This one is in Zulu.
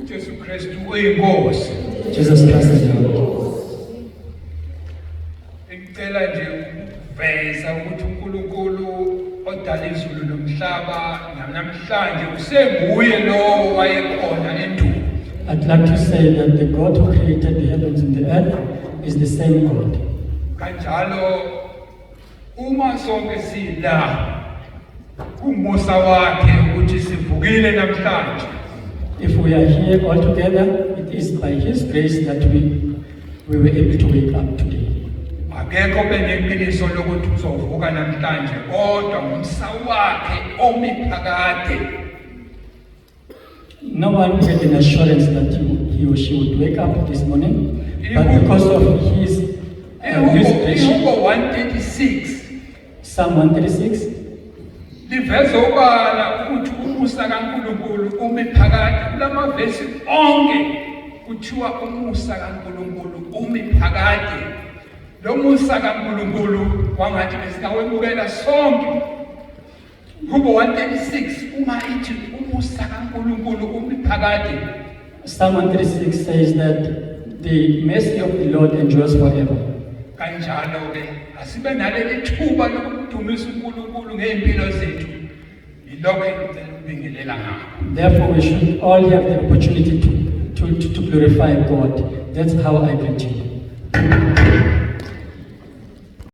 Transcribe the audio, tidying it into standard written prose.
UJesu Kristu uyiNkosi. Jesus Christ is Lord. Ngicela nje ukuveza ukuthi uNkulunkulu odala izulu nomhlaba namhlanje usenguye lowo wayekhona endulo. I'd like to say that the God who created the heavens and the earth is the same God. Kanjalo uma sonke sila kumusa wakhe ukuthi sivukile namhlanje. If we are here all together, it is by His grace that we were able to wake up today. Akekho beneqiniso lokuthi uzovuka namhlanje kodwa ngomsa wakhe omi phakade. No one had an assurance that he or she would wake up this morning, but because of His grace, Ihubo 136 Psalm 136 liveza obala ukuthi umusa kaNkulunkulu umi phakade. Kulamavesi onke kuthiwa umusa kaNkulunkulu umi phakade. Lo musa kaNkulunkulu wangathi besingawemukela sonke. Hubo 136 uma ithi umusa kaNkulunkulu umi phakade. Psalm 136 says that the mercy of the Lord endures forever. Kanjalo ke asibe naleli thuba lokudumisa uNkulunkulu ngeimpilo zethu. Yilokho engicela ukubingelela ngakho. Therefore, we should all have the opportunity to glorify God. That's how I greet you.